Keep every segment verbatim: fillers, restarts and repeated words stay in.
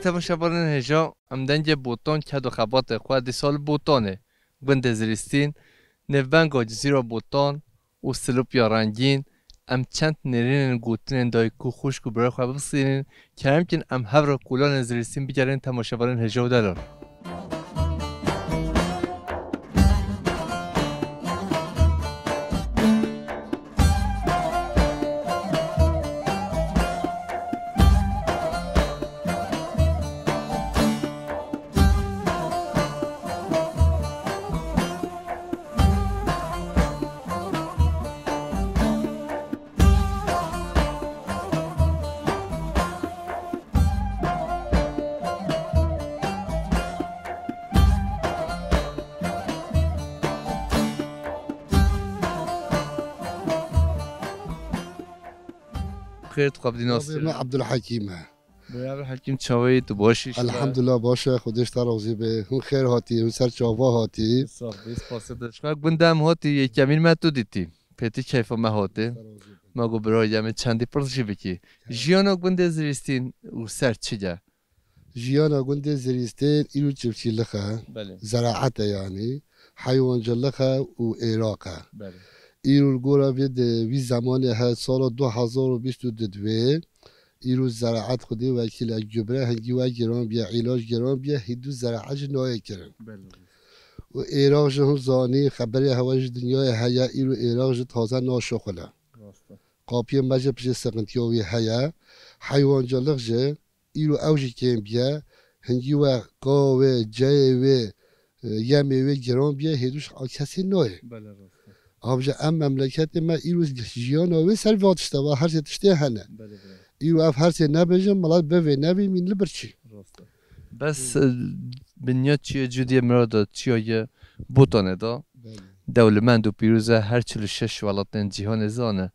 Temaşevanên hêja, em dengê Botan ked û xebatê xwe dîsa li Botanê, gundê Zirîstîn, nêvbenga Cizîra Botan û Silopya Rengîn, em çend nêrînên gotinên dayik û xwişk û birayê xwe bistînin, kerem kin em hev re kolanên Zirîstîn bigerin temaşevanên hêja û delal. Xêr, tu xwe bidî nas. Navê me Ebdulhekîm e. Birayê Hekîm, çawa yî, tu baş î? Elhamdulillah, baş e, Xwedê ji te razî be. Hûn xêr hatî, hûn ser çava hatî. Sax bî, spasê te. Ji xwe gundê em hatî, yekemîn me tu dîtî. Pêtî keyfa me hatî. Me got birayê, em ê çendî pirs jî bikî. Jiyana gundê Zirîstîn û ser çi ye? Jiyana gundê Zirîstên îro çiftçîlik e, Belê. Zeraet e yanî, heywancilik e û êraq e. Belê. Îro li gora vê de, vî zemanê he sala du hezar û bîst û du divê, îro zeraet Xwedê wekîl e, gübre hingî we giran biye, îlac giran biye, hêdû zeraet jî nayê kirin. Belê. Û êraq jî hûn zanî, xeberê hewe ji dinyayê heye, îro êraq jî taze naşuxule. Rast e. Qapiyê me jî piştî sıkıntıya wî heye. Heywancilik jî, îro ew jî kêm biye. Hingî we ka wê, ceyê wê, e, yemê wê giran biye, hêdû ji kesê nayê. Belê, rast e. Ev jî em memleketê me îro jiyana wê ser va tişta va, her sê tiştê hene. Belê, belê. Îro ev her sê nebêjin, milet bivê nevê mîn li birçî. Rast e. Bes, Hı. e, binya çiya Cûdiyê Mirada, çiya ye Botanê da. Belê. Dewlemend û pîroz e, her çil û şeş welatên cîhanê zane.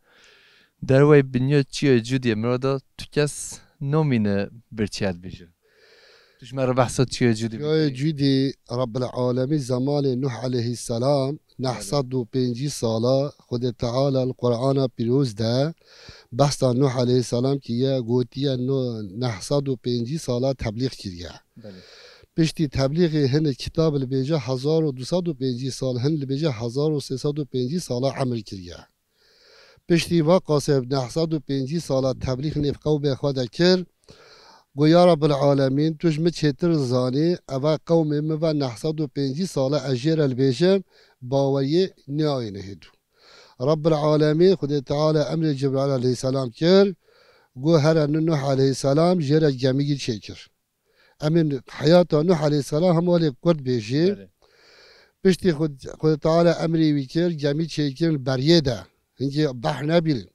Derwey binya çiyayê Cûdiyê Mirada tu kes namîne birçî dibêje. Tu ji me re behsa çiyayê Cûdî Çiyayê bikî. Cûdî Rabbil Alemîn zemanê Nuh aleyhisselam neh sed û pêncî sala Xwedê Teala li Qur'ana Pîroz de behsa Nuh aleyhisselam kiriye, gotiye no-, neh sed û pêncî sala teblîx kiriye. Belê. Piştî teblîxê hin kitab li bêje hezar û du sed û pêncî sal, hin li bêje hezar û sê sed û pêncî sala emir kiriye. Piştî va qasê neh sed û pêncî sala teblîx nêv qewmê xwe de kir, got, ya Rabbil Alemîn, tu ji min çêtir zanî, eva qewmê min ve neh sed û pêncî sala ez jê re dibêjim, baweriyê nayêne hêdû. Rabbil Alemîn, Xwedê Teala emrê Cibrail aleyhisselam kir, got, here Nuh aleyhisselam jê re gemîgî çêkir. Em ê heyata Nuh aleyhisselam hem welê kurt bêjî. Belê. Piştî Xwed-, Xwedê Teala emrê wî kir, gemî çêkirin beriyê de. Hinkî behr nebîn.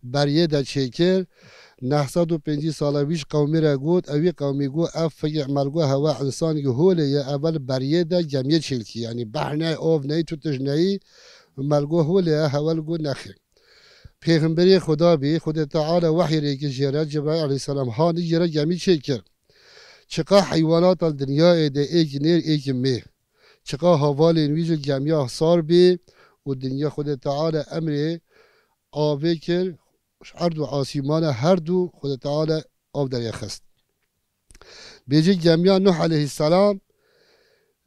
Beriyê de çêkir. Neh sed û pêncî sala wî ji qewmî re got, ewî qewmî got, ev fikir mergo hewa însan ki holê ye, evel beriyê de gemiyê çêlkî. Yanî behr ney, ov ney, tu tij neyî, mergo holê ye, hewel got nexê. Pêxemberê Xuda bî, Xwedê Teala wehyê rêkir jê re, Cebraîl aleyhisselam hanî jê re gemî çêkir. Çiqa heywanata dinyayê de êkî nêr êkî mê. Çiqa havalên wî ji gemiya sar bî û dinya Xwedê Teala emrê avê kir, ji erd û asîmana her du Xwedê Teala av derê xist. Bêjî gemiya Nuh aleyhisselam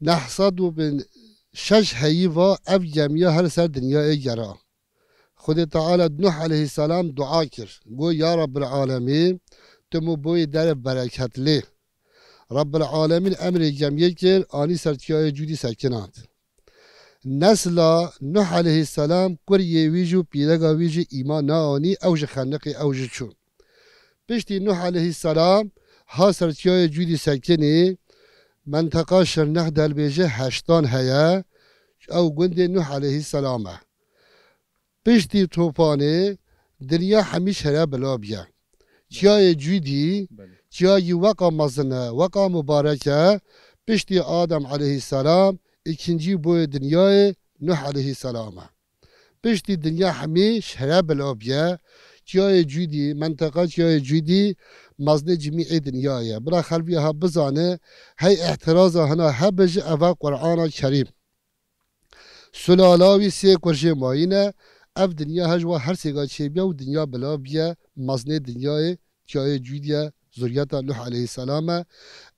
neh sed û bin şeş heyî va ev gemiya her ser dinyayê gera. Xwedê Teala Nuh aleyhisselam dua kir. Got, ya Rabbil Alemîn, tu min boyê derev bereketlê. Rabbil Alemîn emrê gemiyê kir, anî ser çiyayê Cûdî sekinand. Nesla Nuh aleyhisselam, kuriyê wî jî û pîrega wî jî îman neanî, ew ji xeniqî ew jî çûn. Piştî Nuh aleyhisselam ha ser çiyayê Cûdî sekinî, menteqa Şirnex de dibêje heştan heye, ew gundê Nuh aleyhisselam e. Piştî topanê dinya hemî şere bila biye. Çiyayê Cûdî, Belê. Çiyayî weqa mezin e, weqa mubarek e, piştî Adem aleyhisselam, îkincî boyê dinyayê Nuh aleyhisselam e. Piştî dinya hemî şere bila biye, çiyayê Cûdî, menteqa çiyayê Cûdî, mezinê cimî ê dinyayê ye. Bila xelk vî ha bizane, hey îhtiraza hina hebe jî eva Qur'ana Kerîm. Sulala wî sê kurjê mayî ne, ev dinya hej wa her sêga çêbiya û dinya bila biye, mezinê dinyayê, çiyayê Cûdî ye, Zuriyeta Nuh aleyhisselam e.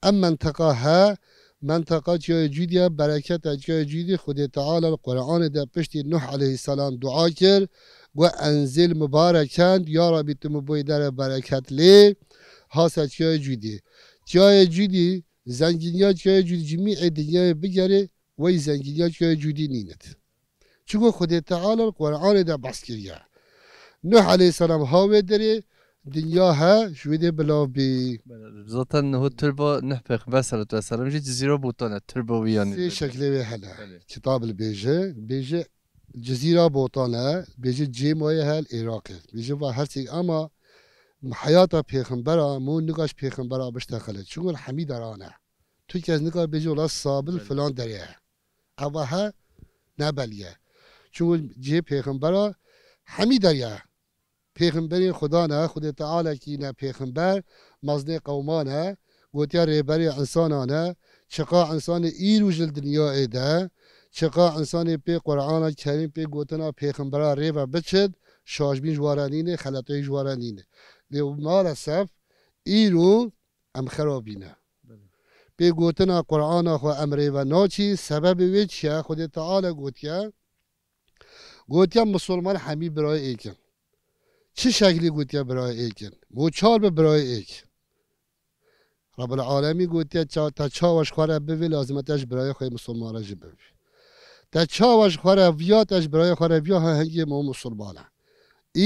Em menteqa he, menteqa Çiyayê Cûdî ye, bereketa Çiyayê Cûdî Xwedê Teala li Qur'anê de piştî Nuh aleyhisselam dua kir, got, "Enzil mubareken, ya Rabî tu min boy dere bereket lê, hase Çiyayê Cûdî." Çiyayê Cûdî, zengîniya Çiyayê Cûdî cimî ê dinyayê bigerê, wey zengîniya Çiyayê Cûdî nînit. Çunku Xwedê Teala li Qur'anê de behs kiriye. Nuh aleyhisselam ha wê derê, dinya he ji wê dê bilav bî. Zaten niho turba Nuh Pêxember salatu vesselam jî Cizîra Botan e, turba wî yanî. Sê şeklê wê hene. Belê. Kitab li bêje, bêje Cizîra Botan e, bêje cê mayê hel Iraqê. Bêje va her sêk ama heyata pêxembera mû nikaş pêxembera bişte xelet. Çunku hemî derane. Tu kes nika bêje wela sabil Belê. Filan derê ye. Eva he ne belî ye. Çunku cihê pêxembera hemî derya. Pêxemberên Xuda ne, Xwedê Teala kî ne pêxember, mezinê qewman e, gotiya rêberê însanan e, çiqa însanê îro ji dinyayê de, çiqa însanê pê Qur'ana Kerîm, pê gotina pêxembera rê ve biçin, şaşbîn ji ware nîne, xeletayî ji ware nîne. Lê maalesef îro em xerabî ne. Belê. Pê gotina Qur'ana xwe em rê ve naçî, sebebê wê çi ye? Xwedê Teala gotiye, gotiye, Misilman hemî birayê êk in. Çi şeklî gotiye birayê êk in? Mo çar bi birayê êk. Rabbul Alemîn gotiye, ça-, te çawa ji xwe re bivî, lazim e te ji birayê xwe yê Misilman re jî bivî. Te çawa ji xwe re viya, te ji birayê xwe re viya, ha hingê mo Misilman e.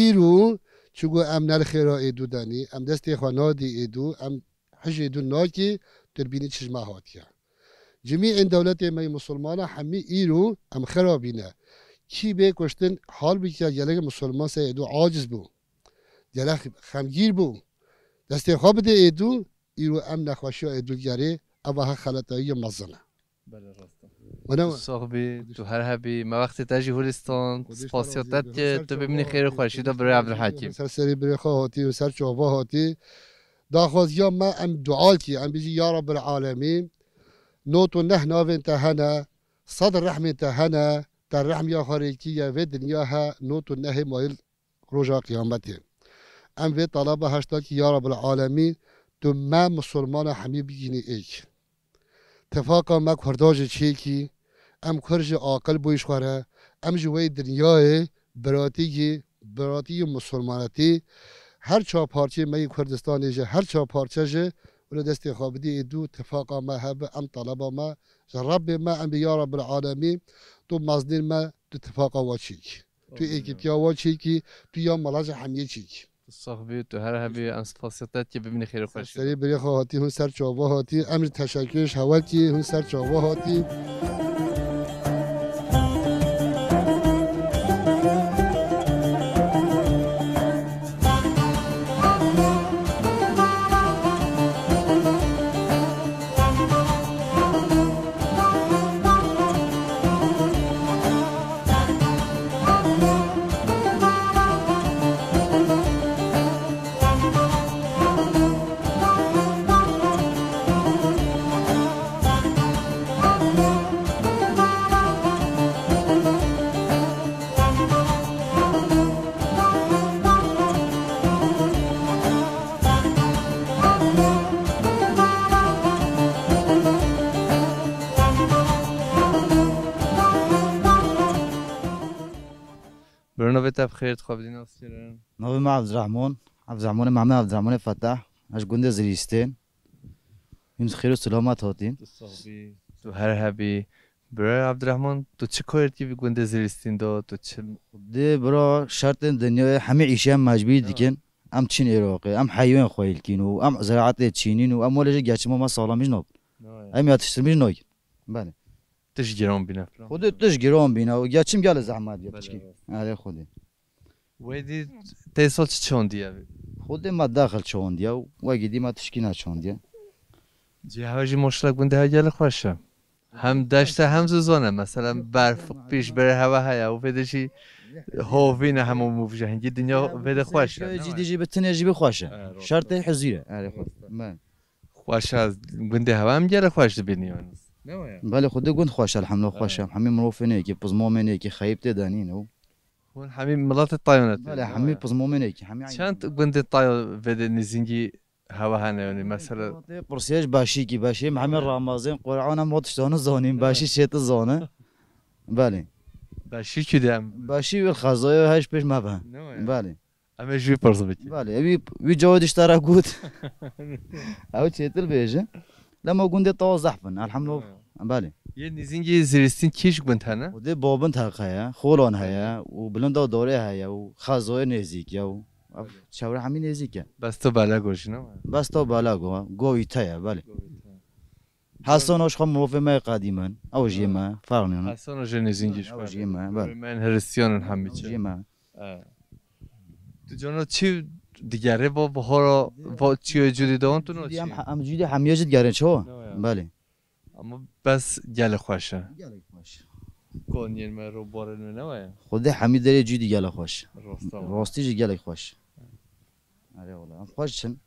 Îro, çigo em ne li xêra êdû de nî, em destê xwe nadî êdû, em hijê dû nakî, tu dibînî çi ji me hatiye. Cimî ên dewletê me yê Misilmana hemî îro em xerabî ne. Kî bê kuştin, halbûkî gelek Misilman ser êdû aciz bû. Gelek xemgîr bû. Destê xwe bidê êdû, îro em nexweşiya êdû digerê, eva he xeletayî mezin e. Belê, rast e. Wene Tu sax bî, tu her hebî. Me wextê te jî hûristan, spasiya te dike, tu bimînî xêr û xweşî de birê Evdilhekîm. Ser serê birê xwe hatî û ser çava hatî. Daxwaziya me em dua kî, em bijî ya Rabbil Alemîn. Not û neh navên te hene, sed rehmên te hene, te rehmiya xwe rêkî ye vê dinya he, not û nehê mayil roja qiyametê. Em vê talaba heşta kî ya Rabbil Alemîn, tu me Misilmana hemî bigînî êk. Tifaqa me Kurda ji çêkî, em Kurd ji aqil bûyî ji xwe re, em ji wey dinyayê biratî yî, biratî yî Misilmanetî, her çar parçeyê me yî Kurdistanê ji her çar parçe ji wilo destê xwe bidî êdû tifaqa me hebe, em talaba me ji Rebbê me, em bê ya Rabbil Alemîn, tu mezinên me, tu tifaqa wa çêkî. Tu êkîtiya wa çêkî, tu ya mala ji hemiyê çêkî. Tu sax bî, tu her hebî, em spasiya te dikî, bimînî xêr û xweşî. Serê birê xwe hatî, hûn ser çava hatî, em ji teşekkür ji hewe kî, hûn ser çava hatî. Bira navê te bi xêr, dixwe bidî nas kirin. Navê me Evdirehman. Evdirehmanê Mehmet Evdirehmanê Fetah. Ez ji gundê Zirîstên. Hûn xêr û selamet hatîn. Tu sax bî, tu her hebî. Bira Evdirehman, tu çi karê dikî vî gundê Zirîstîn de, tu çi Dê bira, şertên dinyayê hemî îşê em mecbûrî dikin. Em çin Iraqê, em heywan xweyî dikîn û em ziraetê çînîn û em wele jî geçima me saxlem jî nabin. Em yatiştirmî jî nakin. Belê. Tişt giran bîne filan. Xwedê tişt giran bîne û geçim gelê zehmet ye Belê, tişkî. rast. Erê Xwedê. Wê dî tê sal çi çandiye? Xwedê me dexil çandiye û wekî dî me tişkî neçandiye. Cihê hewa jî maşallah gundê hewa gelek xweş e. Hem deşt e hem zizan e. Mesela berf pîş berê hewa heye û vê de jî hovîn e hemû mûvje. Hingî dinya vê de xweş e. Cî dî jî bi tinê jî bi xweş e. Şertê hizîr e. Erê xwe. Belê. Xweş e, gundê hewa em gelek xweş dibînî yanî. Belê xwedê gund xweş e, elhamdulillah xweş e. Hemî mirovên êkî, pizmamên êkî, xeyîb tê de nîne û. Hûn hemî miletê tayan e. Belê, hemî pizmamên êkî, hemî Çend gundê tayo vê de nîzîngî hewa hene, yanî mesela. Tê pirsiya ji başîkî, başî em hemê Ramazan, Qur'an em o tiştana zanîn, başî çê tu zane. Belê. Başî kî de em. Başî wî xezaya heş pêş me be. Ne wa ya? Belê. Em ê ji wî pirs bikin. Belê, wî, wî cawê diştara got. Ew çêtir bêje. Lema gundê tawa zehf in, elhamdülillah. Ha. Belê. Yê nêzîngî zirîstîn kî ji gund hene? Xwedê Babint heq heye, Xolan heye, û Bilinda Dorê heye, û Xezoyê nêzîk ye, û ev çewre hemî nêzîk e. Bes tu Belego jî ne? Bes tu Belego, Govîte ye, belê. Govîte. Hesano ji xwe mirovê me yê qedîm in, ew jî yê me, ferq nîne. Hesano jê nêzîngî ji xwe. Ew jî yê me, belê. Mirovê me yên Hiristiyan in hemî çi. Ew jî yê me. E. Tu cano çi digerê bo bihora, bo çiyo cudî de on tu no çi? Em, em cudî hemiye jî digerin ço? Ne wa ya? Belê. Ama bes gelek xweş e. Gelek xweş. Koniyên me, robarên me ne wa ya? Xwedê hemî derê cudî gelek xweş. Rasta wa. Rastî jî gelek xweş. Erê wala, em xweş çin.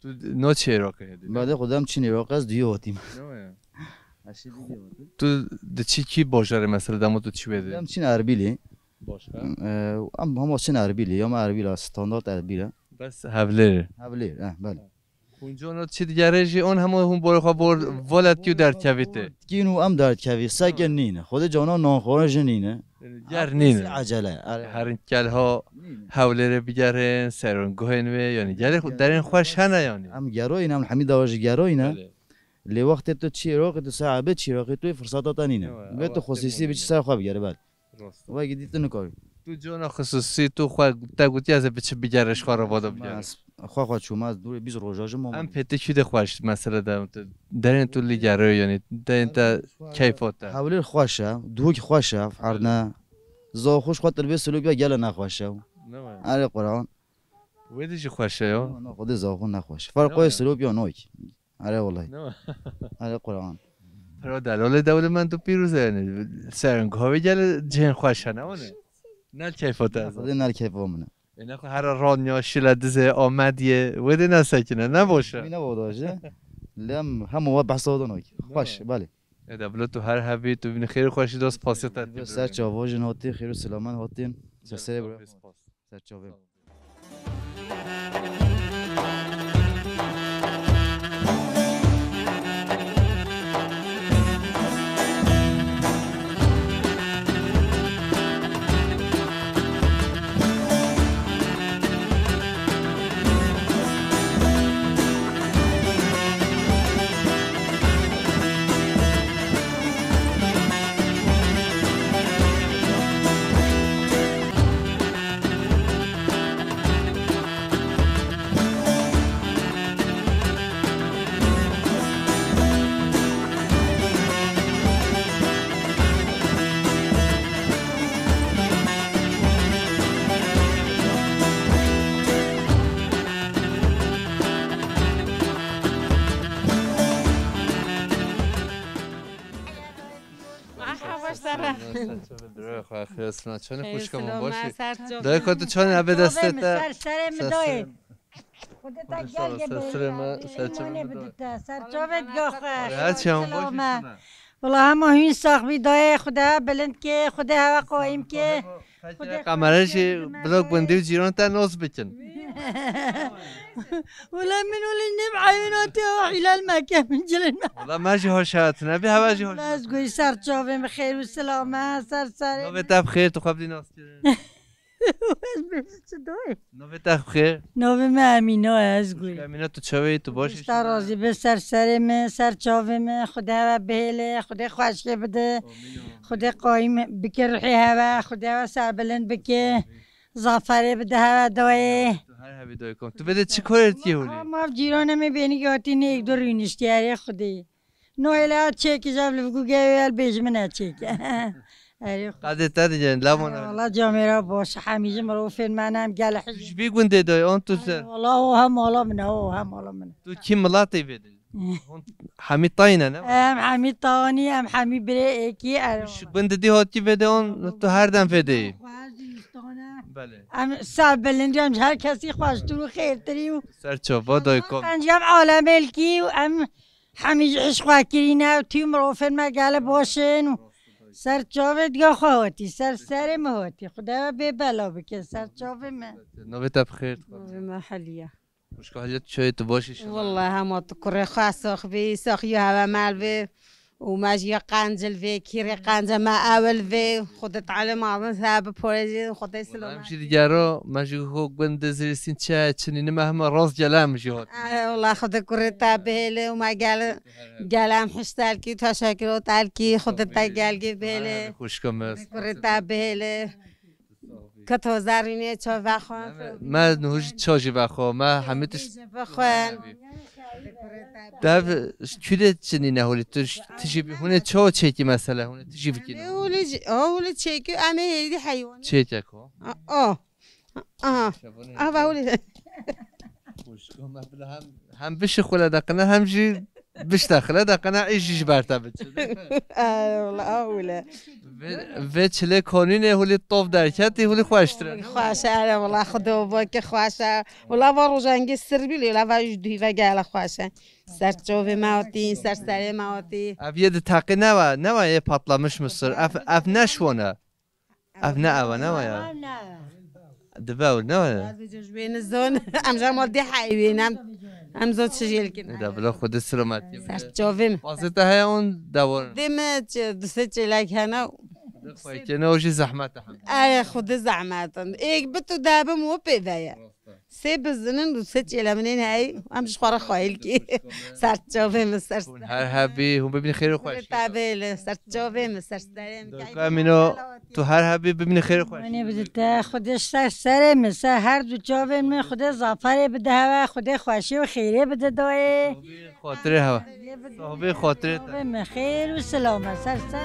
Tu no çi Iraqê dî? Belê xwedê em çin Iraqê, ez duyê hatîm. Ne wa ya? Ez şî duyê hatîm. Tu di çi kî bajarê mesela dema tu çi wê dî? Em çin Erbîlê. Başka? Ee, em hema çin Erbîlê, ya me Erbîl e, standart Erbîl e. Bes Hevlêr. Hevlêr, eh, belê. Hûn cona çi digerê jî on hema hûn borê xwe bor voletî û derkevî tê. Kîn û em derkevî, seke nîne. Xwedê cana nanxwarin jî nîne. Ger nîne. Ecele. Herin kelha Hewlêrê bigerin, serin guhên wê, yanî gelê xwe, derên xweş hene yanî. Em geroyîn, em hemî dawa jî geroyîne. Belê. Lê wextê tu çî Iraqê, tu sahibe çî Iraqê, tu yê firseta te nîne. Ewa, vê tu xusîsî biçî ser xwe bigerî, belê. Rast. Wekî dî tu nikarî. Tu cona xusûsî, tu xwe te gotiye ez ê biçim bigerim ji xwe re vada bigerim. Ez xwe xwe çûme, ez dûrê bîst roja ji mam. Em pê tu kî de xweş mesele de, derên tu lî gere, yanî derên te keyfa te. Hewlêr xweş e, Duhok xweş e, erdne. Zaxo ji xwe tirbê Silopya gele nexweş e. Ne wa? Erê Quran. Wê de jî xweş e ya. No, no, Xwedê Zaxo nexweş. Ferqoyê Silopya nok. Are wellahî. Ne wa? Are Quran. Pira delalê dewlemend û pîroz e yanî. Serin guhavê gel cihên xweş hene wan e. Nel keyfa te ez. Xwedê nel keyfa min e. Êne xwe here Ranya, Şile, Dizê, Amediyê, wê dê nesekine, ne boş e. Mîne voda jî. Lem hemû we behsa odan ok. Xweş, belê. Êde bila tu her hebî, tu bînî xêr û xweşî de spasiya te. Ser çava jin hatî, xêr û silamen hatin. Ser serê bro. Ser çavê. Merhaba, sera. Xêr, selamet, ser çavê. Dayê, ka tu çan ebe destê te? Ser serê min dayê. Xwedê te gel gel. Ser serê me, ser çavê me dayê. Ser çavê diga xwe. Her çi em baş. Wala hema hûn sax bî dayê, Xwedê bilind ke, Xwedê hewe qayîm ke. Kamera jî bila gundî û cîran te nas bikin. Wala min wala nem eyûn hatiye, hilal me ke min cilin me. Wala me jî hoş hat, nebî hewa jî hoş. Wala ez goy ser çavê min xêr û silame, ser serê. Navê te bi xêr, tu xwe bidî nas kirin. Ez bêjim çi doyê. Navê te bi xêr. Navê me Emîne, ez goy. Emîne, tu çawê, tu baş î? Te razî be, ser serê min, ser çavê min, Xwedê hewe bihêle, Xwedê xweşkê bide. Amîn. Xwedê qayîm bike ruhê hewe, Xwedê hewe serbilind bike. Amîn. Zaferê bide hewe dayê. Tu her hebî dayê kom. Tu vê de çi karê dikî holî? Ma, ma cîranê me bênî hatî nêk du rûniştî erê Xwedê. Noyê le hat çêkî jav li vî gugeyê el bêj min e çêke. Erê Xwedê. Qedê te digerin, lemon. Wala camêra baş, hemî ji mirovên me ne em gel hej. Ji vî gundê dayê, an tu ser? Wala o hem mala min e, o hem mala min e. Tu kî miletê vê de? Hûn hemî tayî ne, ne? Em hemî tanî, em hemî birê êkî, erê. Tu ji gundê dî hatî vê de, an tu her dem vê de yî? Belê. Em ser bilind, em ji her kesî xweştir û xêrtirî û ser çava dayê kom. Em ji em alemêlkî û em hemî ji îş xwe kirîne û tî mirovên me gele baş in û ser çavê diga xwe hatî, ser serê min hatî. Xwedê we bê bela bike, ser çavê me. Navê te bi xêr. Navê me Heliye. Xwişka Hilî, tu çawa yî, tu baş î şima? Wele hema tu kurê xwe sox bî, soxî hewe mal bî. Û me jî ya qencil vê, kîrê qence me ewil vê. Xwedê Teala mezin ser biparêzin, Xwedê Wele em jî selamet. Digero, me jî xwe gund Zirîstîn çi heye çi nîne, me hema rastgele em jî hat. Ay, wele Xwedê kurê te bihêle û me gel, gel em hişt telkî, teşekkür telkî, Xwedê te gelgî bihêle. Ay, xwişka me. Xwedê kurê te bihêle. Kito zerrînê çav vexwe. Me niho jî çav jî vexwe. Me hemî tişt Bêje bixwe. Dev, tu de çi nîne holî? Tu, tu jî, hûn ê çawa çêkî mesela? Hûn ê tu jî bikî? Hûlî, hûlî çêkî, em ê hêdî heywanî. Çêkek o. A, o. Aha. Şevonê Ava hûlî. Xwişko me bila hem, hem bişixule deqine hem jî biştexile deqine îş jî ji ber te biçe. Ay, wala, a hûle. Vê, vê çilê konînê hûlî tov derketî, hûlî xweştir e. Xweş e, ere, wala, Xudo bo ki xweş e. Wala, va rojengî sir bî, wala, va ji duhî ve gele xweş e. Ser çovê me hatî, ser serê me hatî. Ev yê di teqî ne wa, ne wa yê patlamiş mısır. Ev, ev ne şwon e. Ev ne ev e, ne wa ya? Dibe ew ne wa ya? Ez ji wê nizon. Em ji mal dê heyvên em. Em zot çi jêl kin. Da bila Xwedê selametî bide. Ser çavê min. Bazê te heye hûn dewar. Dê me çi, du sê çêlek hene. Xwekê ne o jî zehmet e hem. Ay, Xwedê zehmet in. Êk bi tu debim û pê ve ye. Sê bizinin û sê çêleminên hey, em ji xwe re xwayîl kî. Ser çavê min, ser Hûn her hebî, hûn bibîn xêr û xweş. Te bêle, ser çavê min, ser serê min. Doyka Emîno, tu her hebî bibîn xêr û xweş. Wanê bide te, Xwedê ser serê min, ser her du çavên min, Xwedê zaferê bide hewe, Xwedê xweşî û xêrê bide dayê. Xatirê hewe. Sohbê xatirê te. Çavê min xêr û selamet ser ser.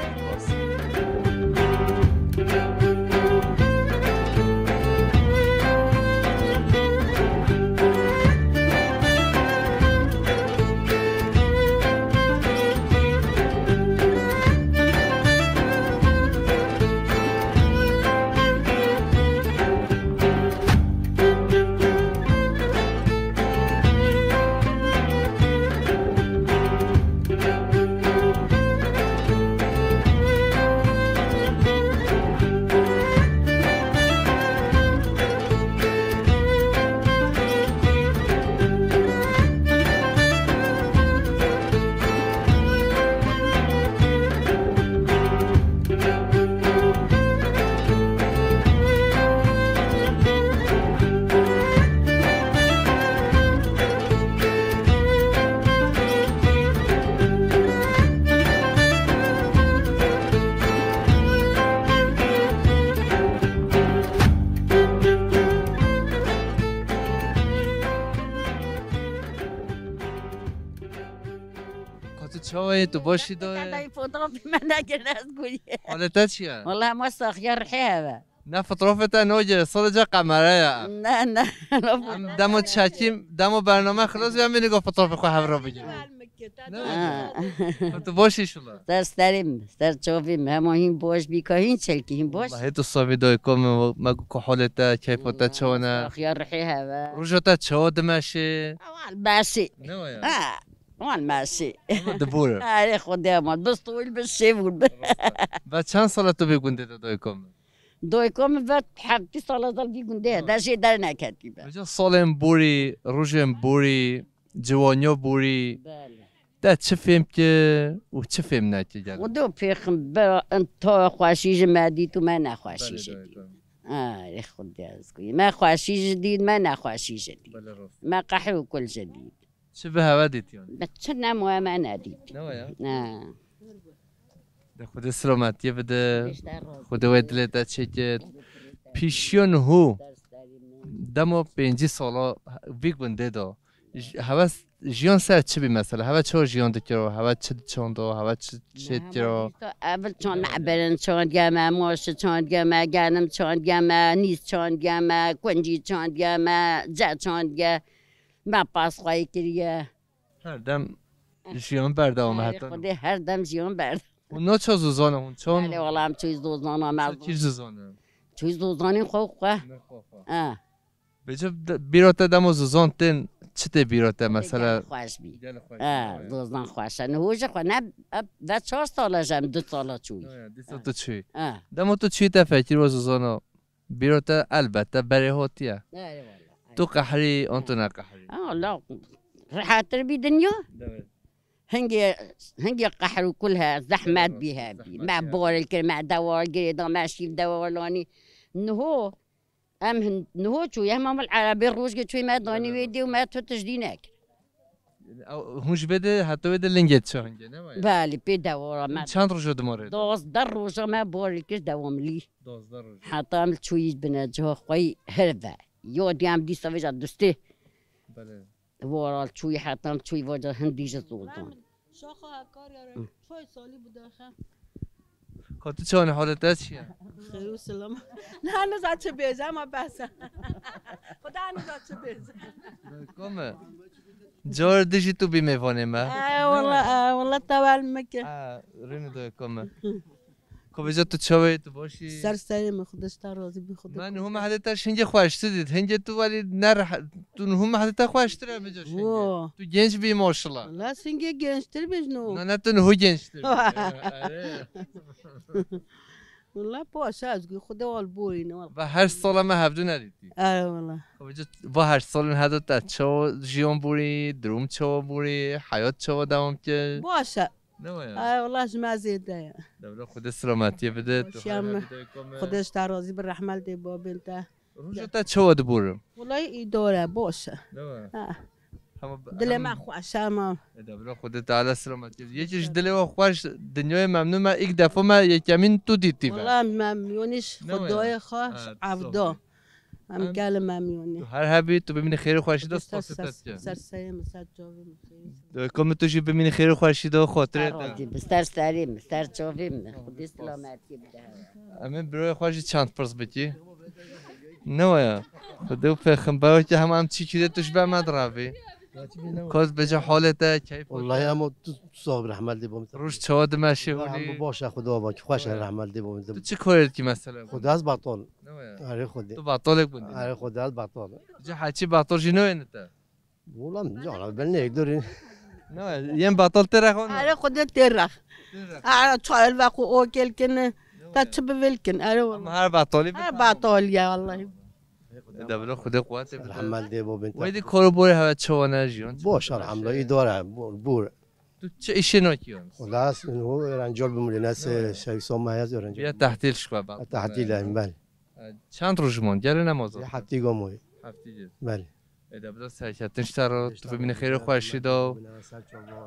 Ka tu çawa yî, tu baş î dayê? Dayê fotoğrafê me nekirine ez gurî. Halê te çi ye? Wala hema saxiya rihê heve. Ne fotoğrafê te noge, sadece kamera ya. Ne, ne. Em demo çekîm, demo bername xilas ya, em ê nigo fotoğrafê xwe hev re bigîrin. Ne? Ha. Ka tu baş î şula? Ser serê min, ser çavê min. Hema hîn baş bî ka hîn çelkî hîn baş. Wallahî tu savî dayê ka min, me got ku halê te, keyfa te çawa ne? Saxiya rihê heve. Roja te çawa dimeşê? Wan meşê. Ne wa ya? Ha, wan meşê. Ama dibûr. Erê Xwedê ama, bistûl bi şêvûr bi. Ve çend sala tu vê gundê de dayê ka min? Dayê ka min ve heftî sala zal vî gundê ye, de jê derneketî be. Vêca salên borî, rojên borî, ciwaniya borî. Belê. Te çi fêm kir û çi fêm nekir gel? Xwedê pêxember, em ta xweşî ji me dît û me nexweşî ji dît. Ay, Xwedê ez ku me xweşî ji dît, me nexweşî ji dît. Belê rast. Me qehir û kul ji dît. Çi bi heve dît yani? Bi çi nemo me nedît. Ne wa ya? Ha. De Xwedê silametiyê bide. Beşte rast. Xwedê wê dilê te çêkit. Pîşiyo niho. Demo pêncî sala vî gundê de. J-, hewe s-, jiyan ser çi bî mesela? Hewe çawa jiyan dikiro? Hewe çi çando? Hewe çi çê dikiro? Evil çand me, berin çandiye me, maşi çandiye me, genim çandiye me, nîz çandiye me, kuncî çandiye me, ce çandiye. Me pasxwayî kiriye. Her dem jiyan berdewam e heta. Xwedê her dem jiyan berdewam. Hûn naço zozana hûn çon? Belê, wala em çûyî zozana me. Çi zozana? Çûyî zozanên xwe xwe. Ne xwe xwe. Ha. Bêje de-, bîra te demo zozan tên, çi tê bîra te mesela? Gelek xweş bî. Gelek xweş bî, ha, zozan xweş e. Niho ji xwe ne, e, ve çar sala jem, du sala çûyî. Ha, ya, dîsa tu çûyî. Ha. Demo tu çûyî te fekir we zozana, bîra te elbette berê hotiye. Erê wala. Tu qehrî, an tu ne qehrî? Ha, la, rehatir bî dinya. Dewê. Hingê, hingê qehr û kul he, zehmet bî he bî. Zehmet bî he. Me boril kir, me dewar girê da, me şîv dewar lanî. Niho, em hin-, niho çû, em mal erebê rojgê çûyî me danî wê dê û me tu tiştî nekir. Ew, hûn ji vê de, heta wê de lingê çi hingê, ne waya? Belê, pê dewara me. Çend roja dimare? Dozdeh roja me boril kir dewamlî. Dozdeh roja. Heta em çûyî bine ciha xwe yî her ve. Yo diyam dîsa vêja dustê. Belê. Voral çûyî hetan çûyî voca hindî ji zor dan. Şaxa hekar ya re. Hı. Çay salî bu daxe. Ka tu çawanî halê te çi ye? Xêr û selam. Ne niza çi bêje ama bes. Xuda niza çi bêje. Kome. Car dijî tu bî mêvanê me. Ey wala, ey wala tewel mike. Ha, rînî de kome. Xwebêja tu çawa yî, tu baş î? Ser serê min, Xwedê ji te razî bî, Xwedê. Me niho me hedê te ji hingê xweştir dît. Hingê tu welî ne rehe-, tu niho me hedê te xweştir e vêca ji hingê. Wo. Tu genç bî maşallah. Wala hingê gençtir bî ji niho. Na, ne tu niho gençtir bî. Erê. Wala baş e, ez gî Xwedê wal borîne wal. Ve her sala me hevdû nedîtî. Erê wala. Xwebêja va her salin heda te çawa jiyan borî, durum çawa borî, heyat çawa dewam kir? Baş e. Ne waya? Ay, wala ji me zêde ye. Dewla Xwedê selametiyê bide, tu her hebî dayika me. Xwedê ji te razî bi, rehmet dê babên te. Roja te çawa dibûrim? Wala îdare, baş e. Ne waya? Ha. Dilê me xweş e ma. E, dewla Xwedê Teala selametiyê. Yekî ji dilê we xweş, dinyayê memnûn me, ilk defa me yekemîn tu dîtî be. Wala memnûnîş Xwedayê xweş, evda. Em gelê memnûnî. Tu her hebî, tu bimînî xêr û xweşî de, spasê te dikim. Ser serê min, ser çavê min, xêr. Komê tu jî bimînî xêr û xweşî de, xotirê te. Razî bi, ser serê min, ser çavê min. Xwedê selametiyê bide. Em ê birayê xwe jî çend pirs bikî. Ne waya? Xwedê û pêxember wekî hema em çî kirê tu ji ber me direvî. Kos bêje halê te, keyf. Wallahî ama tu, tu sax rehmet lê bo min. Roj çawa dimeşe holî? Hemû baş e, Xweda bak, xweş e, rehmet lê bo min. Tu çi korê dikî mesela? Xweda ez batal. Ne waya? Erê Xwedê. Tu batalek bûn dî? Erê Xwedê ez batal. Ji heçî batal jî newêne te? Wala min cara ben ne durî. Ne waya? Yên batal tê rex. Erê Xwedê tê rex. Tê rex. Erê çayel ve xwe okel kine. Ta çi bivilkin, erê wala. Ama her batalî. Her batal ya wallahî. E, de bilo Xwedê quwetê bide. Rehmet dê bo bin. Wey dî kor û borê hewe çawa ne jiyan? Boş elhamdülillah, îdare, bor, bor. Tu çi îşê nakî yan? Xweda sin û öğrenci ol bimûlê ne se şevi son meyaz öğrenci. Ya tehtîl şixwe bak. Tehtîl em bel. E, çend roj mond? Gelê nemaza. Heftî gomoy. Heftî gel. Bel. E, de bilo serketin ji te re, tu bimînî xêr û xweşî de.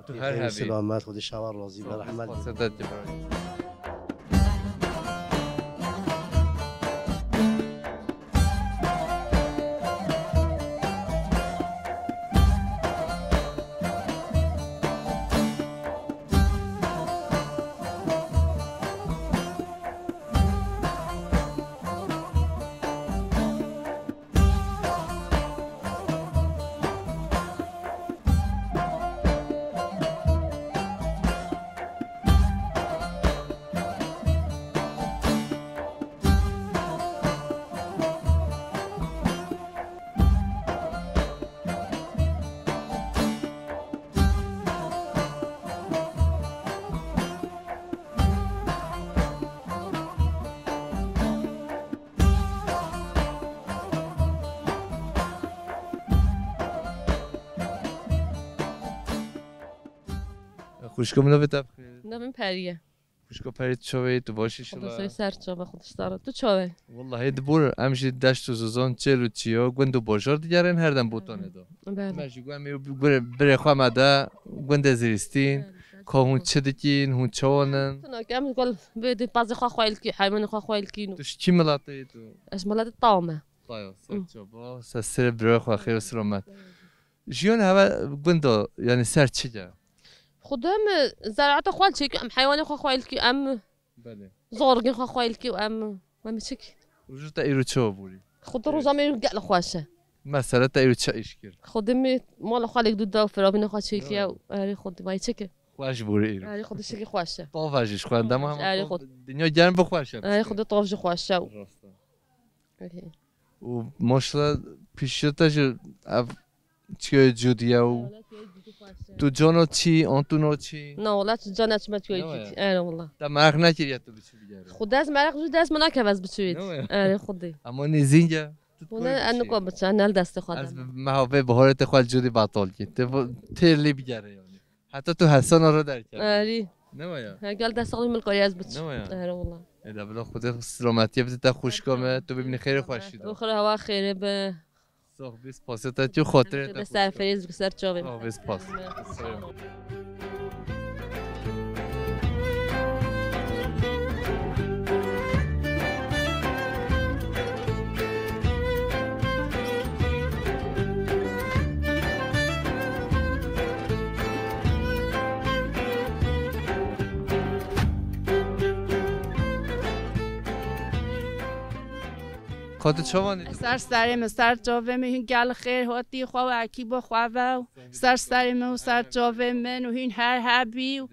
Tu her hebî. Selamet, Xwedê şewa razî be, rehmet. Xwedê te dibare. Xwişko min, navê te bi xêr? Navê min Periye. Xwişko Perî, tu çawa yî, tu baş î? Xwedê ser çava, Xwedê ji te re. Tu çawa yî? Wallahî dibûr, em jî deşt û zozan, çêl û çiya, gund û bajar digerin, her dem botanê de. Belê. Me jî got, em ê gure-, birê xwe me de, gundê Zirîstîn, ka hûn çi dikîn, hûn çawan in? Tuna ke em gol bê di pazê xwe xwayl kî, heywanê xwe xwayl kî. Tu ji kî miletê yî tu? Ez miletê Tawa me. Taya, ser çava, ser serê birê xwe xêr û selamet. Jiyan heve gunda, yanî ser çi ye? Xwedê em zeraeta xwe çêkî, em heywanê xwe xwayl kî, em zorgên xwe xwayl kî, em, em çik. Roja te îro çawa borî? Xwedê roja me îro gelek xweş e. Mesela te îro çi îş kir? Xwedê me mala xwe lêk dû da, firavîna xwe çêkiye, erê Xwedê vay çike. Xweş borî îro. Erê Xwedê çike xweş e. Tav e jî ji xwe dema hema. Erê Xwedê. Dinya germ bi xweş e. Erê Xwedê tav jî xweş e. Rast e. Û maşallah pîşiya te jî ev çiyo cûdiye û tu cano çî, an tu no çî? Na wala tu cana çima tu cûdî. Ere wala. Te meraq nekiriye tu biçî bigerî? Xwedê ez meraq jû dest min nakeve ez biçî wê. Ere Xwedê. Ama nêzîn ye. Hûn ê, ez niko biçe, ne li destê xwe de. Ez bi meha vê biharê te xwe li cûdî betal kî. Te bu têr lê bigere yanî. Heta tu hesana re derkeve. Erî. Ne waya? He, gel destê xwe min karî ez biçim. Ne waya? Erê wala. Ê de bila Xwedê silametiyê bide te xwişka me, tu bibînî xêrê xweşî de. Oxir hewa xêrê be. Sax bî, spasiya te çi, xatirê te xweş. Serferîz bi ser çavê. Sax bî, spas. Xwe tu çawa dî? Ser serê min, ser çavê min, hûn gel xêr hatî, xwe û ekîba xwe ve û ser serê min û ser çavê min û hûn her hebî û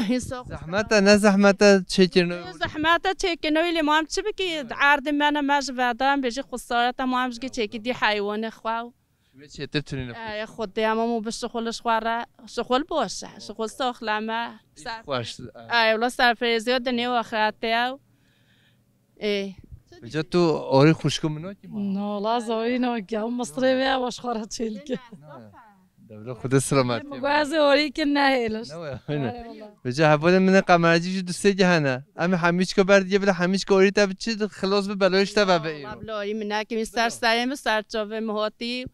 hûn sax. Zehmet e, ne zehmet e çêkirine? Zehmet e çêkirine, lê ma em çi bikî? Erdê me ne, me ji vedan bêjî xesaret e, ma em ji gê çêkî dî heywanê xwe û. Wê çêtir tunîne xweş. Ey, Xwedê, em û bişixuliş xwe re, şixul baş e, şixul saxlem e. Ser-, xweş, e. Ey, wela serfirêziya dinê û axretê ew. Ê. Vêca tu orî xwişko min nakî ma? No, la zorî nakî, ew misrê wê ew xwe re çêlike. Devre Xwedê selametî. Guazê orî ki nehêliş. Ne waya, aynen. Vêca hevalên min ê qemercî jî du sê hene. Em ê hemîçka ber diye bile hemîçka orî te bi çi xilos bi beloyş te ve be îro. Wala bila orî min nakî, min ser serê min, ser çavê min hatî.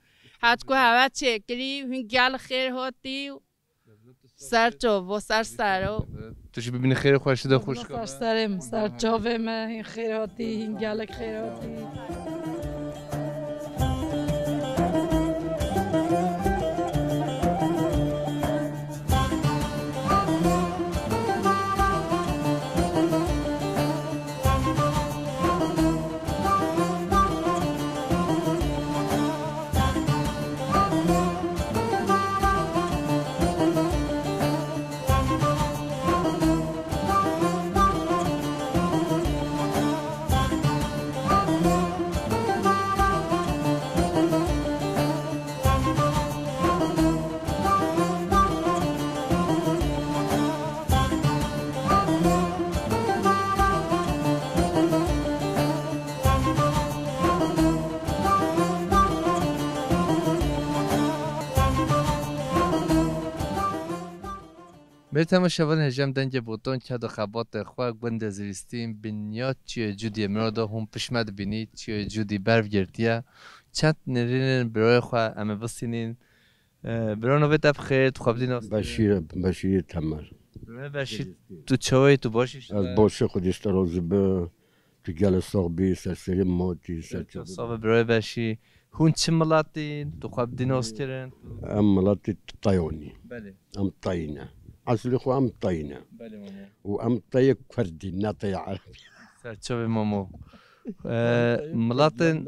Her ku hewe çêkirî, hûn gel xêr hatî. Ser çavo, ser sero. Tu jî bibînî xêrê xweşî de xwişka. Ser serê min, ser çavê me, hîn xêr hatî, hîn gelek xêr hatî. Mêr temaşevan, hêjem dengê botan keda xebatê xwe gundê Zirîstîn, binya çiyê Cûdiyê mirada hûn pişt me dibînî, çiyê Cûdî berv girtiye. Çend nêrînên birayê xwe em ê bistînîn. E, bira navê te bi xêr, tu xwe bidî nas. Beşîr, Beşîrê Temer. Birayê Beşîr, tu çawa yî, tu baş î? Ez baş im, Xwedê ji te razî be. Tu gelek sax bî, ser serê min hatî, ser çavê min. Sax be birayê Beşî. Hûn çi miletî? Tu xwe bidî nas kirin. Em miletê Tayonî. Belê. Em Tayî ne. Eslê xwe em Tayî ne. Belê mamo. Û em tayê Kurdî, ne tayê Erebî. Ser çavê mamo. Ee, miletên,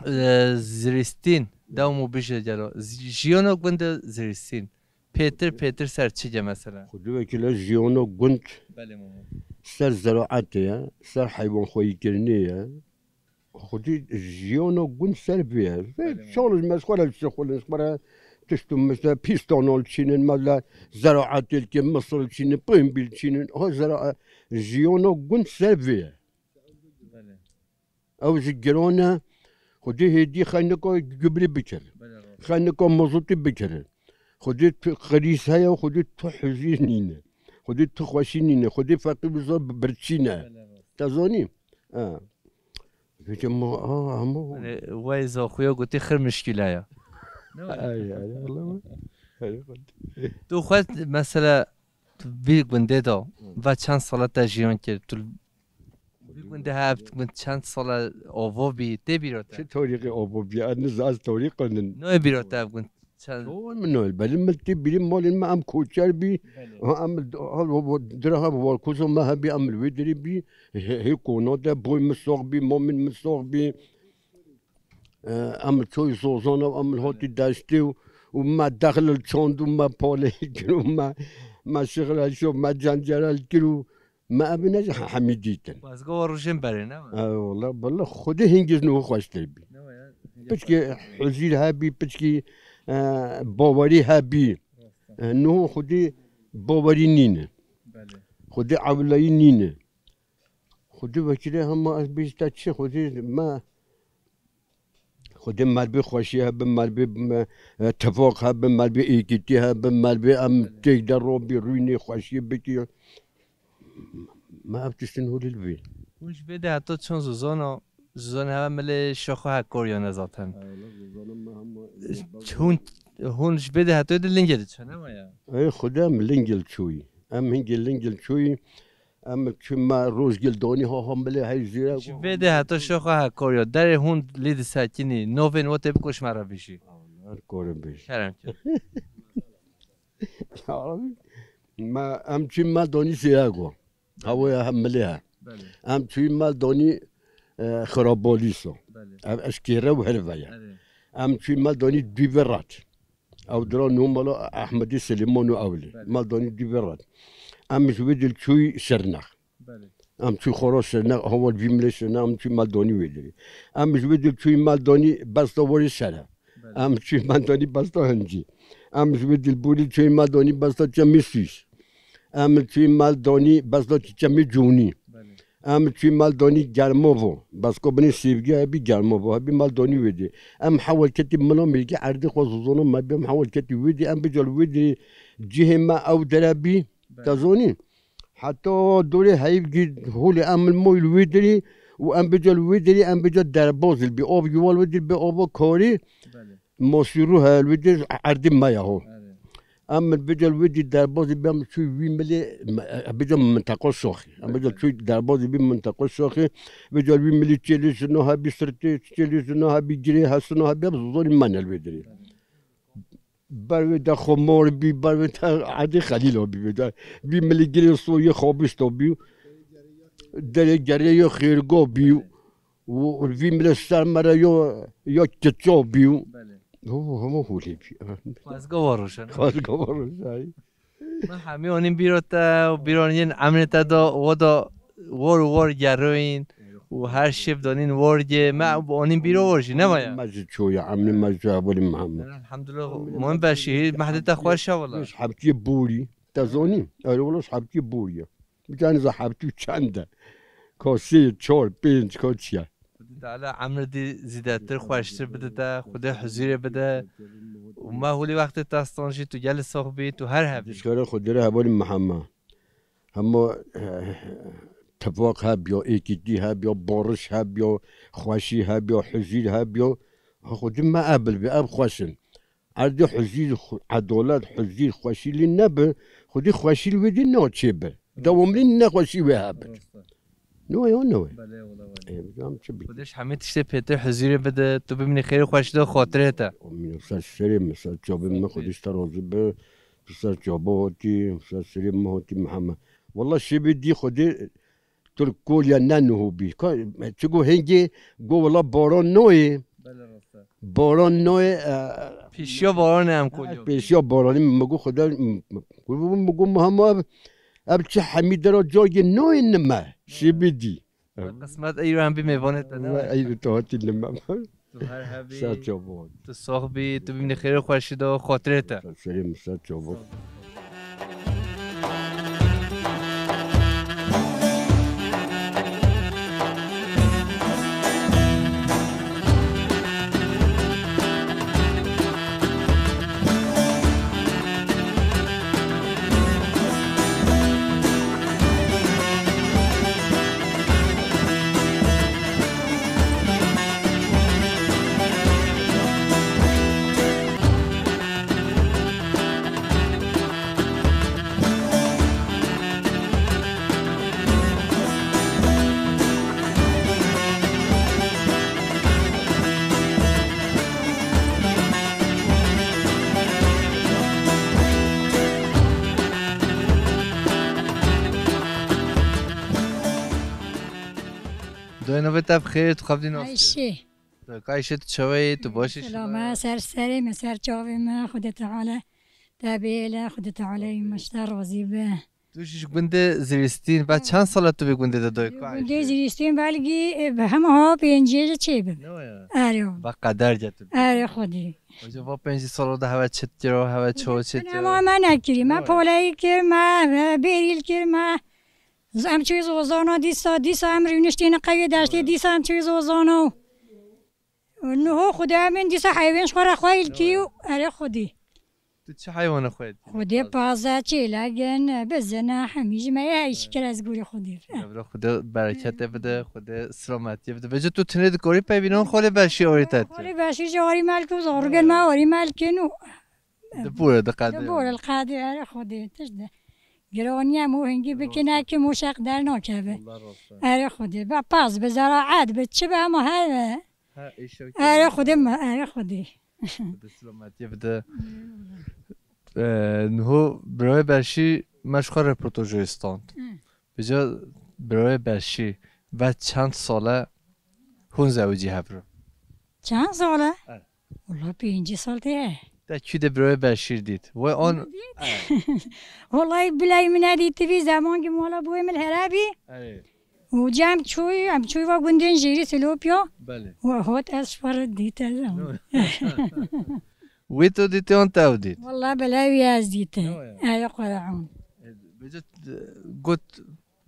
ee, Zirîstîn, dewam û bije gelo. Z-, jiyana gundê Zirîstîn pêtir pêtir ser çi ye mesela? Xwedê wekîle jiyana gund. Belê mamo. Ser zeraetê ye, ser heywanxweyîkirinê ye. Xwedî jiyana gund ser vê ye. Vê Belê mamo. Çalij me ji xwe re dişixulin, ji xwe re tişt û mişt, pîstana li çînin, me li zeraetê li kê, misir li çînin, pêmbî li çînin. Ha zera-, jiyana gund ser vê ye. Belê. Ew jî giran e. Xwedê hêdî xeynika gubrî bikir. Belê, rast. Xeynika mazotî bikir. Xwedê tu qirîz heye, Xwedê tu huzîr nîne. Xwedê tu xweşî nîne. Xwedê feqîr û zaf birçî ne. Belê, rast. Te zanî? Ha. Peki ma, a, ama Yanî, wey zaxuya gotî xir mişkîle ya. Ay, ay, Allah. Ay, Allah. Tu xwe mesela tu vî gundê de, ve çend sala te jiyan kir? Tu vî gundê hev gund çend sala ava bî, tê bîra te? Çi torîqê ava bî? Ez niza ez torîqa nin. Nayê bîra te ev gund çend? Çawa min nayê? Belê min tê bîrî malên me em koçer bî. Belê. Ha, em dira ha warkoza me hebî, em li wê derê bî. Hê, hê kona de boy min sax bî, mamên min sax bî. E, em çoy zozana, em hatî deştê û, û me dexlil çand û me palê kir û me, me şixreşo, me cencerel kir û me ev ne hemî dîtin. Xwezga wa rojên berê, ne mi? E, wala, wala, Xwedê hingîz niho xweştir bî. Ne mi ya? Piçkî huzîr hebî, piçkî, e, bawerî hebî. Rast e. E, niho Xwedê bawerî nîne. Belê. Xwedê ewleyî nîne. Xwedê vekirê hema ez bêjî te çi, Xwedê me Xwedê me bi xweşî hebe, me bi, e, tifaq hebe, me bi êkîtî hebe, me bi em têk de robî rûnê xweşî bikî. Me ev tiştin holî li bî. Hûn ji vê de heta çend zozana, zozana heve milê şaxo hekoriyan e zaten. Hûn, hûn ji vê de heta de lingê diçin, ne waya? Ey Xwedê em lingil çûyî. Em hingê lingil çûyî. Em çû me rojgil donî ha ha milê hey zîre. Ji vê de heta şaxo hekoriya. Derê hûn lê disekinî. Novên we tê bikoş me re bijî. Her korin bijî. Kerem kir. Ya Rabbi, me, em çûyî me donî sêyago. Hawaya hem milê he. Belê. Em çûyî me donî, e, xirabolîso. Belê. Ev eşkêre û herive ye. Belê. Em çûyî me donî dûvê rat. Ew dira nû mala Ehmedî Silêman û ewlî. Belê. Me donî dûvê rat. Em ji wê dil çûyî Şirnex. Belê. Em çû xora Şirnex, hawal vî milê Şirnex, em çû me donî wê dirê. Em ji wê dil çûyî me donî besta werê şere. Belê. Em çûyî me donî besta hincî. Em ji wê dil bûrî çûyî me donî besta çemê Sûs. Em çûyî me donî besta çemê Cûnî. Belê. Em çûyî me donî Germovo. Besko binê Sêvgî hebî Germovo. Hebî me donî wê dê. Em hewal ketî mina mêrgî erdê xwe zozona me bî, em hewal ketî wê dê. Em bical wê dê cihê me ew dere bî. Belê. Te zonî? Heta dorê heyv gî holê em moy li wê dirî û em bica li wê dirî, em bica derbaz li bî. Av yuwal wê dirî bê ava karî. Belê. Mosîrû heye li wê dirî erdî me ya ho. Belê. Em bica li wê dirî derbaz li bî, em çû wî milê, em bica minteqa şoxî. Em bica çû derbaz li bî minteqa şoxî. Bica wî milî çêlê jino hebî sirtê, çêlê jino hebî girê hesino hebî, em zozorî me ne li wê dirî. Belê. Ber wê de xwe mor bî, ber wê de Edî Xelîlo bî. Wê de vî milî girê soyê xabista bî. Derê gerê yo xêrgo bî. Û vî milê ser me re yo, yo kiço bî. Belê. Ho, hema holê bî. Xwezga wa rojan. Xwezga wa rojan. Me hemî anîn bîro te û bîron yên emrê te da, wo da wor û wor geroyîn û her şev danîn worgê. Me anîn bîro wor jî, ne waya? Me ji çoya, emrê me ji Ebolî Mihemed. Elhamdulillah, muhim be şehîr mehdê te xweş e wala. Ji heptiyê borî, te zonî? Erê wala ji heptiyê borî ye. Bi canî za heptî û çend e. Ka sê, çar, pênc, ka çi ye? Xwedê Teala emrê dî zîdetir, xweştir bide te, Xwedê huzûrê bide. Û me holî wextê te stan jî tu gelî sox bî, tu her hebî. Dişkere Xwedê re hevalî Mihemed. Hema, eh, tifaq heb ya, êkîtî heb ya, bariş heb ya, xweşî heb ya, huzûr heb ya. Ha Xwedê me ev bil bî, ev xweş in. Erdê huzîr, xu-, edalet, huzîr, xweşî lê nebe, xwedî xweşî li wê dî naçêbe. Dewamlî nexweşî wê hebe. Rast e. Ne waya, ne waya. Belê, wala wala. Ê, em çi bî? Xwedê ji hemî tiştê pêtir huzîrê bide, tu bimînî xêr û xweşî de xatirê te. Amîn. Ser serê min, ser çavê min, Xwedê ji te razî be. Tu ser çava hatî, ser serê min hatî Mihemed. Wala şevê dî Xwedê Tu li Kolya ne niho bî. Ka, çigo hingê go wela baran noyê. Belê, rast e. Baran noyê, e, Pêşiya baranê em Kolya. Pêşiya baranê min go Xwedê, min go, min go, Muhammed, ev, ev çi hemî dera cargê noyê nime. Şibî dî. Qismet eyro em bî mêvanê te, ne? Eyro tu hatî nime. Tu her hebî. Ser çavan. Tu sox bî, tu bimînî xêr û xweşî de, xatirê te. Serê min ser çavan. Doyê navê te bi xêr, tu xebitî nas. Ayşe. Ayşe, tu çawa yî, tu baş î? Selama, ser serê min, ser çavê min, Xwedê Teala te bêle, Xwedê Teala yî min ji te razî be. Tu jî ji gundê Zirîstîn, ve çend sala tu vê gundê de doyê? Gundê Zirîstîn belgî, e, bi hema ha pêncî çê bim. Ne ya? Erê. Ve qeder ge tu. Erê Xwedê. Hoca va pêncî sala de heve çi kiro, heve çi çi kiro? Ama me nekirî, me poleyî kir, me, e, bêrîl kir, me Z-, em çûyî zozana dîsa, dîsa em rûniştîne qewê deştê, dîsa em çûyî zozana. Niho Xwedê min dîsa heyvên ji xwe re xwayîl kî û erê Xwedê. Tu çi heywana xwe dî? Xwedê paze, çêlek in, bizin e, hemî ji me ye, heyşikir ez gorî Xwedê. Evra Xwedê bereketê bide, Xwedê selametiyê bide. Vêca tu tinê dikorî peyvînan xolê beşî orî te. Xolê beşî ji orî melk û zorgin me orî melkin û Di bûre diqede. Di bûre li qadê erê Xwedê tişt de. Gironiye mû hingî bikine ki mû şeq dernakeve. Erê Xwedê. Be paz, be zeraet, be çi be hema her be. Erê Xwedê me, erê Xwedê. Xwedê selametiyê bide. Ee, niho birayê Beşîr me ji xwe reportajê stand. Hı. Vêca birayê Beşîr ve çend sal e hûn zewicî hev re? Çend sal e? Evet. Wala pêncî sal tê. Te kî de birayê Beşîr dît? Wê an... Wala bilay min nedît vî zeman ki mala boyê min hera bî. Evet. Û cem çûyî, em çûyî va gundên jêrî Silopya. Belê. Û hot ez ji xwe re dît ez. Wê to dît an te ew dît? Wala belê wî ez dît. Yo, yo. Ey Qur'an. E, vêca, e, got,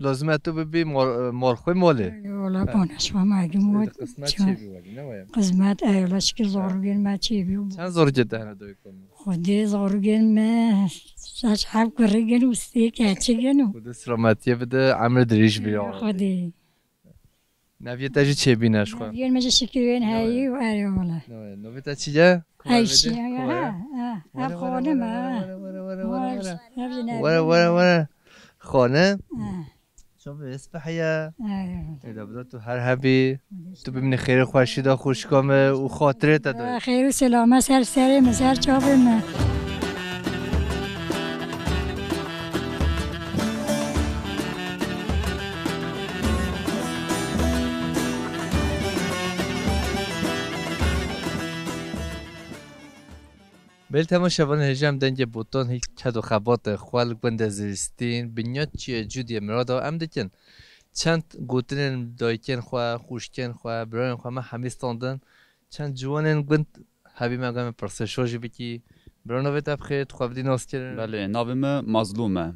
lazim e tu bibî mor-, e, morxwê molê. Ey wala, bana şwa magim wot. Qismet çêbî welî, ne waya? Qismet, ey wala, şikir zorgên me çêbî. Çend zorgê te hene dayika min? Xwedê zorgên me şeş heb kurigin û sê keçigin û. Xwedê selametiyê bide, emir dirêj bî ya. Xwedê. Neviyê te jî çêbîne ji xwe. Neviyên me jî şikir wên heyî û erê wala. Navê, navê te çi ye? Eyşî, ha, ha, ha, xanim, ha. Were, were, were, were. Were, were, were. Xane. Ha. Çavê ez pihiye. Ey, wala. Êda bida tu her hebî. Tu bimînî xêrê xweşî de xwişka me û xatirê te de. Xêr û selamet ser serê me, ser çavê me. Belê temaşevanên hêja em dengê Botan hî ked û xebatê xwe li gundê Zivistîn, Binyat Çiyê Cûdiyê Mirada em dikin. Çend gotinên dayikên xwe, xwişkên xwe, birayên xwe me hemî standin. Çend ciwanên gund hebî me, em pirsê şo jî bikî. Bira, navê te bi xêr, tu xwe bidî naskirin. Belê, navê min Mazlûm e.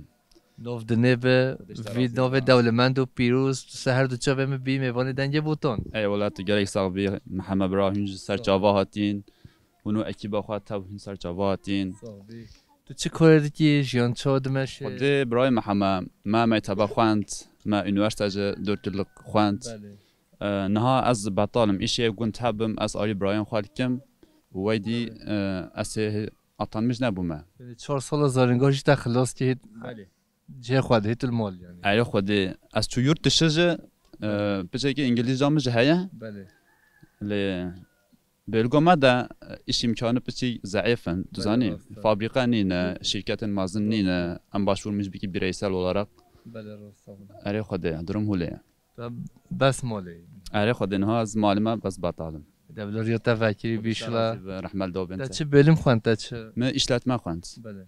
Nav dinê be, vî navê dewlemend û pîroz, tu ser her du çavê min bî mêvanê Dengê Botan. Ey wela, tu gelek sax bî, Mihemed bira, hûn ji ser çava hatîn, hûn û ekîba xwe tev hûn ser çava hatîn. Sax bî. Tu çi karê dikî, jiyan çawa dimeşe? Xwedê birayê Mihemed, me mekteba xwend, me unîversîte jî dört yıllık xwend. Belê. E, niha ez betal im, îşê gund hebim, ez alî birayên xwe dikim û weydî, e, ez ê atanmîş nebûme. Yanî çar sala zanîngeha jî te xilas kir, hît cihê xwe de, hît li mal yanî. Erê Xwedê, ez çû yurt dışı jî, e, piçekî îngilîzca min jî heye. Belê. Lê bölge me de, e, iş imkanı piçî zeîf in, tu zanî. Belê, rast e. Fabrîka nîne, şîrketên mezin nîne, em başvurmîş bikî bireysel olarak. Belê, rast e. Erê Xwedê, durum hûlê ye. Te bes malê. Erê Xwedê, niha ez malê me bes betal im. Devleriya te vekirî bî şila. Rehmel da bin te. Te çi bölüm xwend, te çi? Me işletme xwend. Belê.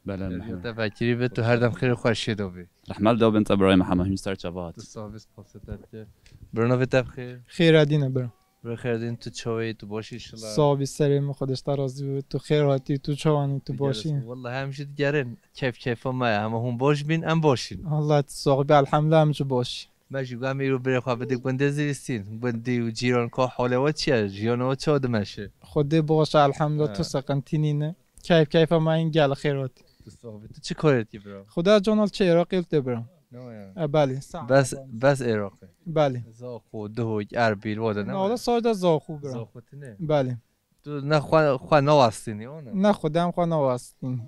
Belê, Mehmet. Te vekirî bi, tu her dem xêr û xweşiyê de bî. Rehmel da bin te birayê Mihemed, hûn ser çava hat. Tu sax bî, spas te dike. Bira, navê te bi xêr? Xêradîn e bira. Bira Xêradîn, tu çawê, tu baş î şila? Sax bî, serê min, Xwedê ji te razî bî. Tu xêr hatî, tu çawanî, tu baş î? Wallahî em jî digerin. Keyf keyfa me ye. Hema hûn baş bîn, em baş in. Allah, tu sax bî, elhamdulillah, em jî baş. Me jî got, em îro birê xwe bidê gundê Zivistîn. Gundî û cîran ka halê we çi ye? Jiyana we çawa dimeşe? Xwedê baş e, elhamdulillah, tu seqintî nîne. Keyf keyfa me yên gel xêr hatî. Tu sax bî. Tu çi karê dikî bira? Xwedê cana li çi Iraqê li tê bira. Ne ya? E, belê. Bes, bes Iraqê. Belê. Zaxo, Duhok, Erbîl, wa de ne? Nala sar de Zaxo bira. Zaxo tine? Belê. Tu ne xwe, xwe nawastînî, o ne? Ne, xwe dem xwe nawastînî.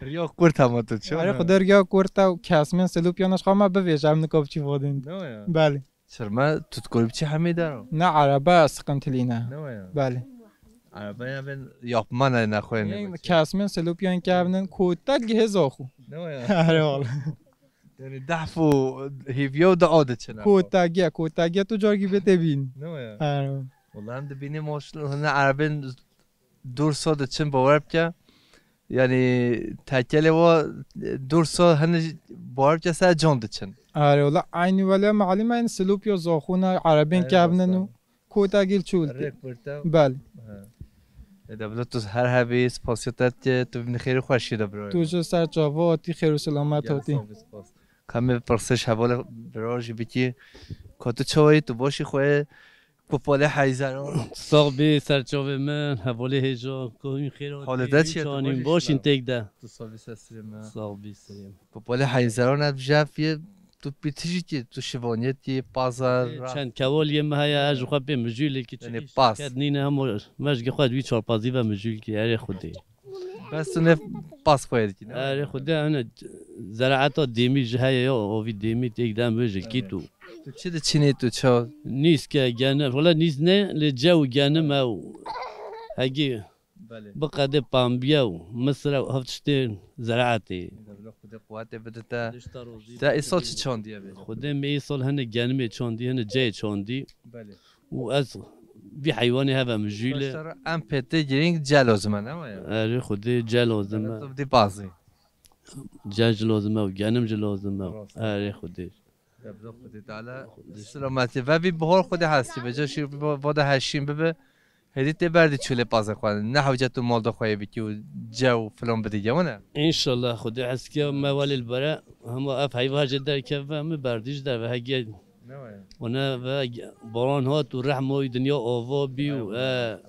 Riya kurt hema tu çi, o ne? Erê, xwe de riya kurt e û kesmên Silopiyana ji xwe me bivêje, em nika biçî vadin. Ne ya? Belê. Çirme, tu dikorî biçî hemî der o? Ne, erebe siqintilî ne. Ne ya? Belê. Erebe ya ben yapma ne, ne xwe ne. Kesmên Silopiyan kevnin kota gihê Zaxo. Ne ya? Erê wala. Yanî dehf û hîviya û dua diçin. Kotagiya, kotagiya tu cargî bê tê bîn. Ne ya? Erê. Wala em dibînî maşallah hine erebên Dursa diçin, bawer bike. Yanî tekelê wa Dursa hine bawer bike ser can diçin. Erê wala, eynî wele malum e, Silopya Zaxo ne, erebên kevnin û kotagî li çûl. Rêk birte. Belê. Ê de bila tu her hebî, spasiya te dike, tu bimînî xêr û xweşiyê de bira. Tu jî ser çava hatî, xêr û selamet hatî. Ka em ê pirsê ji hevalê bira jî bikî, ka tu çawa yî, tu baş î, xwe Popolê heyzeran. Sax bî serçavê min, hevalê hêja, kohîn xêr hatî, Halê te çi ye? Tu çanîn baş î başîn şila? Têk de. Tu sax bî ser serê me. Sax bî serê me. Popolê heyzeran ev jev ye, tu pîtijî ki, tu şivaniyetî, pazar, Ê, ra- çend kevaliyê me heye, ez ji xwe pê mijûlê ki Yanî çi pas. Şirket nîne hemo, me ji xwe wî çarpazî ve mijûl ki, erê Xwedê. Bes tu ne pas xwe dikî, ne? Erê Xwedê, hene zeraeta dêmî ji heye ya, ovî dêmî têk de em bêjin kî tu. Tu çi diçînî tu ça? Nîske, genim, wala nîs ne, lê cew genim ew. Hegî Belê. Biqedê pambiye û misir ew ev tiştên zeraetê. Deblo Xwedê quwetê bide te. Dişta rozî Te îsal çi çandiye bêje? Xwedê me îsal hene genimê çandî, hene ceyê çandî. Belê. Û ez vî heywanê heve mijûl e. Başta em pêtê girîng ce lozim e, ne waya? Erê Xwedê ce lozim e. Belê, tu bidî pazî. Ce ji lozim e û genim ji lozim e. Rast. Erê Xwedê. Deblo Xwedê Teala selametî ve vî bihor Xwedê heskî be. Ca şî va de heşîn bibe. Hêdî tê berdî çûlê pazê xwe. Ne hewce tu mal de xwe yê bikî û ce û filan bidî gewine. Înşallah Xwedê heskî me welê li bere. Hema ev heyva jê derkeve, min berdî ji derve hegê. Ne waya? Û ne ve baran hat û rehma wî dinya ava bî û, Eyvallah. e,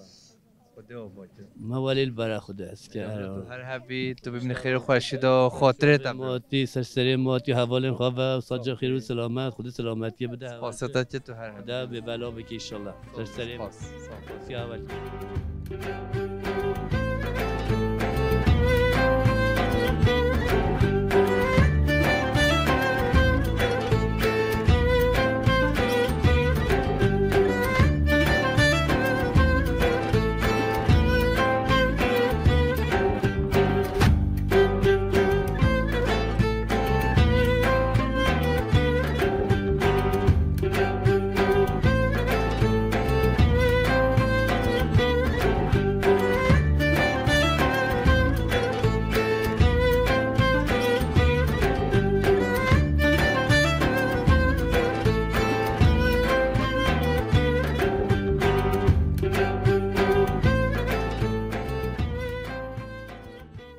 Xwedê ava ke. Me welê li bere Xwedê ez ke. Dema tu her hebî, tu bimînî xêr û xweşî de, xatirê te be. Matî, ser serê matî, hevalên xwe ve, saca xêr û selamet, Xwedê selametiyê bide. Spasê te ke tu her hebî. Xwedê bê bela bike înşallah. Ser serê Spas. Sağ ol. Siya heval.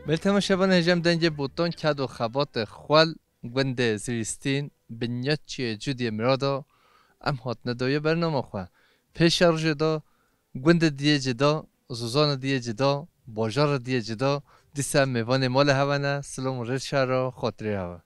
Belê temaşevan, hêjem dengê Botan, ked û xebatê xwel, gundê Zirîstîn, Binyatçiyê Cudiyê Mirada, em hatine dawiya bernama xwe. Pêşerojê de gundê diyê cida, zozanê diyê cida, bajarê diyê cida, dîsa mêvanê malê hewe ne, silam û rêz şer re, xatirê hewe.